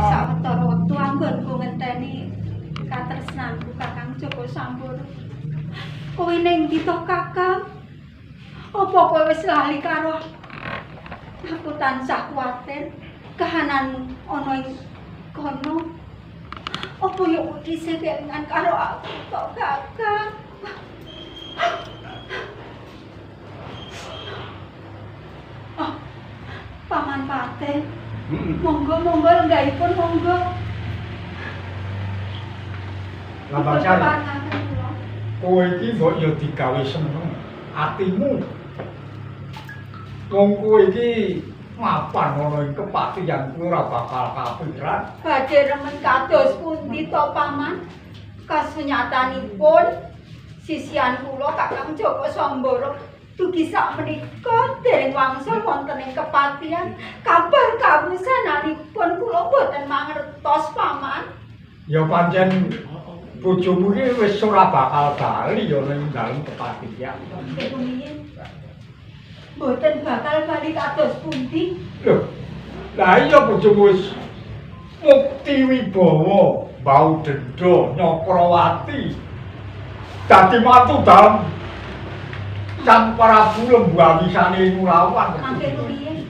Sawetara wektu anggonku ngenteni katresnanku Kakang Joko Samboro. Kowe ning ndi to, Kakang? Apa kowe wis lali karo aku? Aku tansah kuwatir kahananmu ana ing kono. Apa yo dhisik kelingan karo aku to, Kakang? Oh, Paman Patih. Monggo monggo lenggahipun monggo. Lambang Dipun Sari, keparengaken kula. Kowe iki mbok ya digawe seneng atimu. Wong kowe iki mapan ana ing kepatihan kuwi ora bakal kapiran. Badhe remen kados pundi to, Paman? Kasunyatanipun sisihan kula Kakang Joko Samboro dugi sakmenika dereng wangsul wonten ing kepatihan. Kabar kawusananipun kula boten mangertos, Paman. Ya pancen bojomu iki wis ora bakal bali ya ning dalem kepatihan. Rumiyin boten bakal bali kados pundi? Lho, lah iya bojomu wis mukti wibawa, bau denda Nyakrawati. Dadi mantu dalem Sang Prabu Lembu Wisane Ngulawan. Mangke rumiyin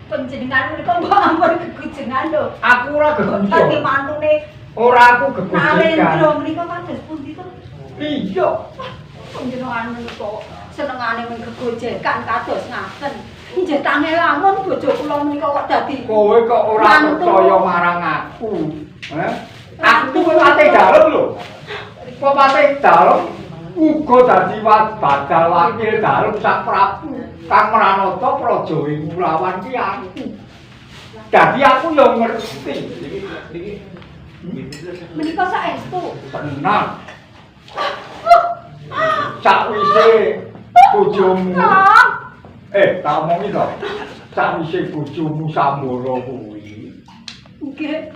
panjenengan menika mbok ampun gegujengan lho. Aku ora Dadi gegujen. mantune Ora aku gegujegan. Narendra menika kados pundi to? Iya. Panjenengan menika senengane mung gegojekan kados ngaten. Nggih tangel lamun bojo kula menika kok dadi Kowe kok ora Mantu. percaya marang aku. Heh? Aku kuwi patih dalem lho. Kok patih dalem uga dadi badal wakil dalem Sang Prabu kang mranata praja ing Ngulawan ki aku. Dadi aku yo ngerti. Menika saestu. Tenan. Sakwise bojomu Kang, tak omongi to. Sakwise bojomu Sambara kuwi nggih.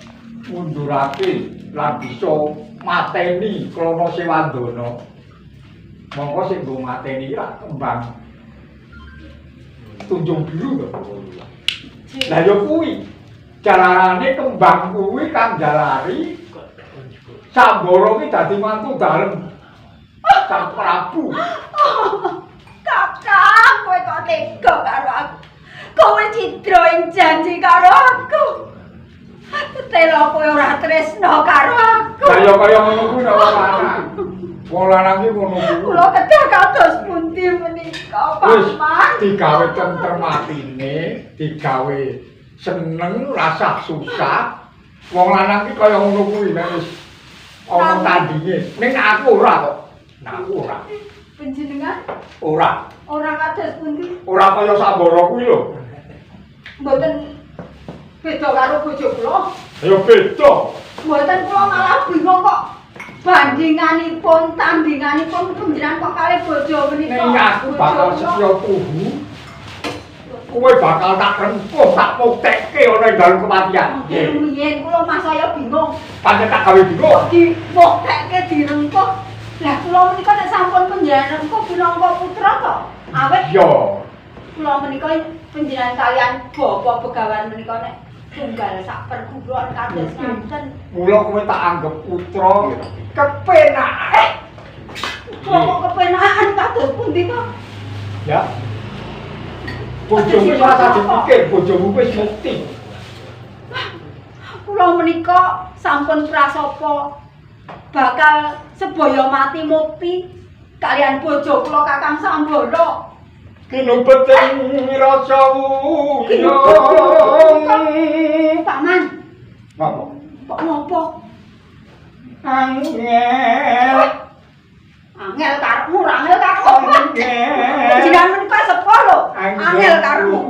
mundurake lan bisa mateni Klana Sewandana. Mongko sing nggo mateni iki lak kembang Tunjung Biru to. Lah ya kuwi jalarane kembang kuwi kang jalari Sambara ki dadi mantu dalem Sang Prabu. Kakang, kowe kok tega karo aku. Kowe cidra ing janji karo aku. Telo kowe ora tresno karo aku. Lah ya kaya ngono kuwi nek wong lanang. Wong lanang ki ngono kuwi. Kula kedah kados pundi menika, Wis Paman? digawe tentrem atine, digawe seneng, rasah susah. Wong lanang ki kaya ngono kuwi nek wis ana tandinge. Ning aku ora kok. Nah, aku ora. Panjenengan Ora. ora kados pundi? Ora kaya Sambara kuwi lho. Mboten beda karo bojo kula. Ya beda. Mboten, kula malah bingung kok bandinganipun, tandinganipun panjenengan kok kalih bojo menika. Ning aku Bojo bakal kula. setya tuhu. Kowe bakal tak rengkuh, tak muktekke ana ing dalem kematian. Nggih, rumiyin kula mah saya bingung. Pancen tak gawe bingung. Kok dimuktekke direngkuh? Lah kula menika nek sampun panjenengan rengkuh pinangka putra to. Awit Iya. kula menika panjenengan kalian bapak begawan menika nek tunggal sak perguruan kados ngaten. Mula kowe tak anggap putra kepenak. Kula kok kepenakan kados pundi to? Ya. Bojomu ora usah dipikir, bojomu wis mukti. Kula menika sampun prasapa bakal sebaya mati mukti kalian bojo kula Kakang Sambara. Kinubeting rasa wuyung. Paman, Napa? Kok ngopo? Angel. Angel karepmu, ora angel karepmu. Angel. Jenengan menika sepuh lho. Angel karepmu.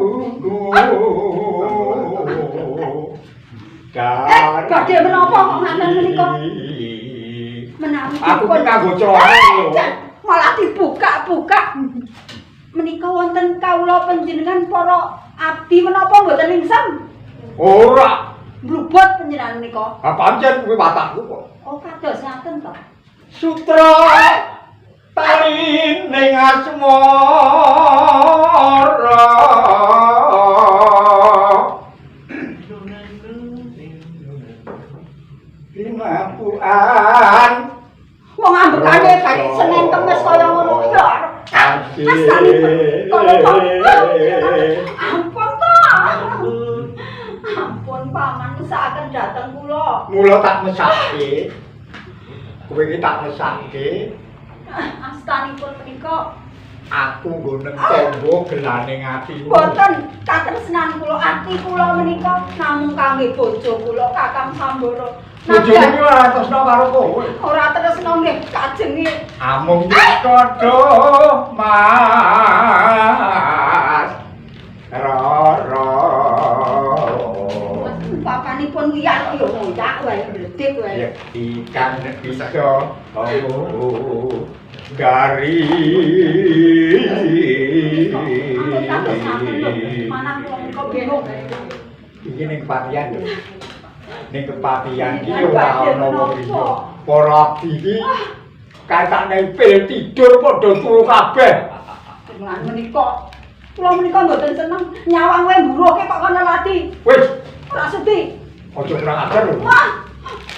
Badhe menapa kok ngaten menika? Menawi Aku ki dipun- nganggo celana lho. Jan, malah dibuka-buka. wonten kawula panjenengan para abdi menapa mboten lingsem? Ora. Mlubut panjenengan menika. Ha pancen kuwi watakku kok. Oh, kados ngaten to. Sutra tali ning asmara. Pinapuan wong ambekane bari Senin Kemis kaya ngono ya. Ampun to. Ampun paman mesakaken dhateng kula. Mula tak mesake. Kowe iki tak mesake. Astanipun menika aku nggo neng tombo gelane atimu. Boten katresnan kula, ati kula menika namung kangge bojo kula Kakang Sambara. Bojomu iki ora tresna karo kowe. Ora tresna nggih kajenge. Amung padha Mas. Rara. Papanipun liyan ya ngoyak wae bledek wae. Ikan bisa dari. Iki ning kepatihan lho. Ning kepatihan iki ora ana wong liya. Para abdi iki kae tak nempel tidur padha turu kabeh. Lan menika kula menika mboten seneng nyawang kowe mburuhke kok kono lati. Wis ora sudi. Aja kurang ajar lho. Wah.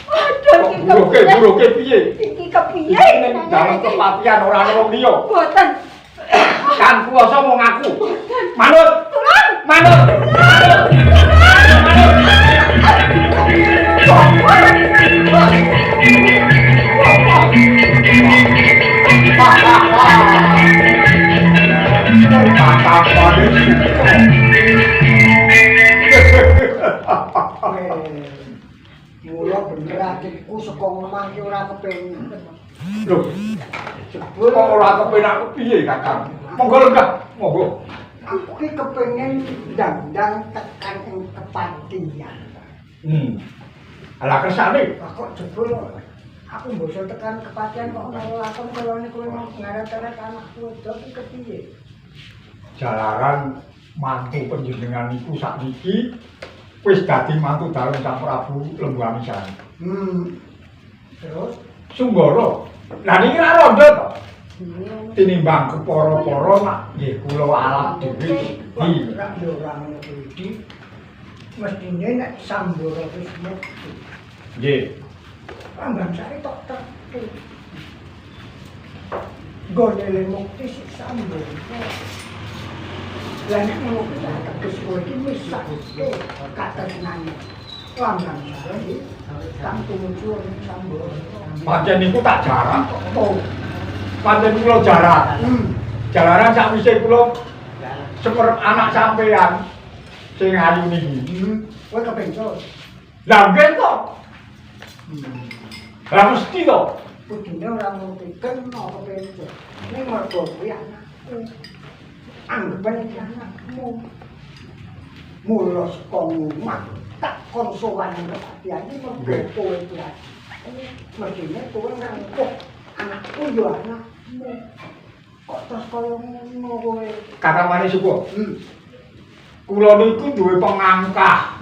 Waduh iki mburuhke piye? Iki kepiye? Ning dalem kepatihan ora ana wong liya. Mboten. Kang kuwasa mung aku. Manut. Tulung. Manut. Manut. Mula bener atiku saka omah ki ora kepengin. Lho, jebul kok ora kepenak piye, Kakang? Monggo lenggah, monggo. Aku ki kepengin ndang-ndang tekan ing kepatihan. Lah kersane kok jebul aku mbasa tekan kepatihan kok ora lakon kaya niku ngaret-aret anakku wedok ki kepiye? Jalaran mantu panjenengan niku sakniki wis dadi mantu dalem Sang Prabu Lembu Amisan. Terus Sunggara. Lah niki ra rondo to. Tinimbang kepara-para nak nggih kula alap dhewe. Ora yo ora ngono kuwi. Mestine nek Sambara wis mukti. Nggih. Lambang Sari tok tetu. Nggone le mukti si Sambara. Lah nek ngono kuwi teges kowe iki mesake katresnane. Lambang Sari kang tumuju ing Sambara. Pancen niku tak jarak. Oh. Pancen kula jarak. Jalaran sakwise kula semerep anak sampean sing ayu niki. Kowe kepencet. Lah nggih to. Lah mesti to. Kudune ora ngono kena kepencet. Ning mergo kuwi anakku. Anggepen iki anakmu. Mula saka omah tak kon sowan ing kepatihan iki mergo kowe iki adikku. Mestine kowe ngrangkuh anakku ya anakmu. Kok terus kaya ngono kowe? Kakang Manisuka. Kula niku duwe pengangkah.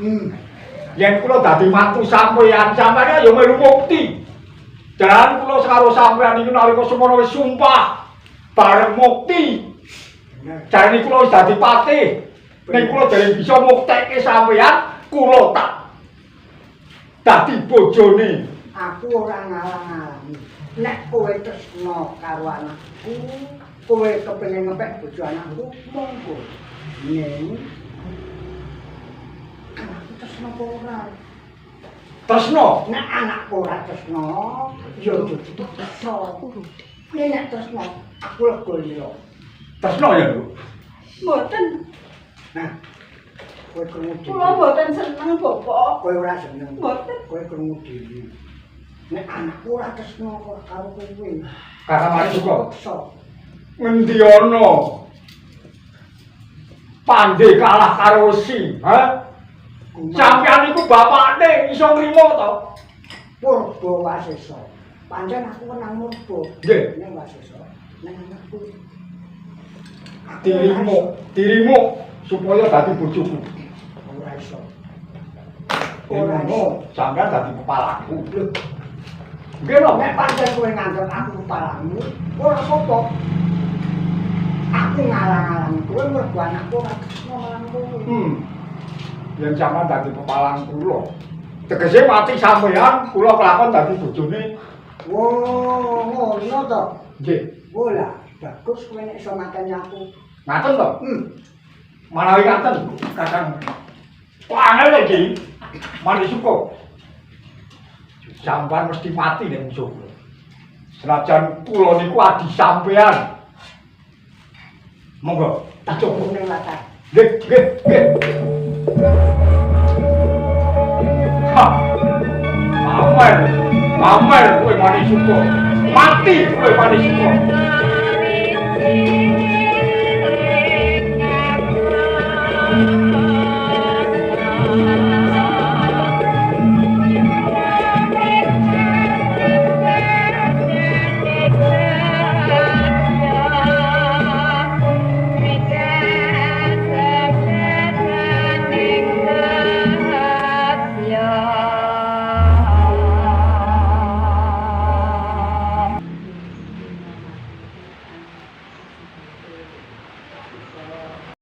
Yen kula dadi mantu sampeyan, sampeyan ya melu mukti. Jalan kula karo sampeyan niku nalika semono wis sumpah bareng mukti. Jarene kula wis dadi patih. Ning kula dereng bisa muktekke sampeyan, kula tak dadi bojone. Aku ora ngalang-alangi. Nek kowe tresna karo anakku, kowe kepengin ngepek bojo anakku, monggo. Ning anakku tresna apa ora? Tresna? Nek anakku ora tresna, ya aja dipaksa. Nek tresna, aku lega lho. Tresna ya, Nduk? Mboten. Nah, kowe krungu dhewe. Kula mboten seneng, Bapak. Kowe ora seneng. Mboten. Kowe krungu dhewe. Nek anakku ora tresna kok karo kowe. Kakang Manisuka. Ngendi ana pandhe kalah karo wesi, ha? Sampeyan iku bapakne iso nrimo to? Purba Wasesa. Pancen aku wenang murba. Nggih. Ning Wasesa, ning anakku. Dirimu, dirimu supaya dadi bojoku. Ora iso. Ora Ora iso. Sampeyan dadi kepalaku. Lho, Nggih no. nek pancen kowe nganggep aku kepalamu, ora apa-apa. Aku ngalang-alangi kowe mergo anakku ora tresno marang kowe. Yen sampeyan dadi pepalang kula, tegese mati sampeyan, kula kelakon dadi bojone. Wo, ngono to. Nggih. Wo lah, bagus kowe nek iso mateni aku. Ngaten to? Hmm. Manawi ngaten, Kakang. Kok angel lho iki? Mani suka. Sampeyan mesti mati nek musuh kula. Senajan kula niku adi sampeyan. Monggo, Tak dicoba. ning latar. Nggih, nggih, nggih. Ha. Pamer, pamer kowe Mani Suka. Mati kowe Mani Suka.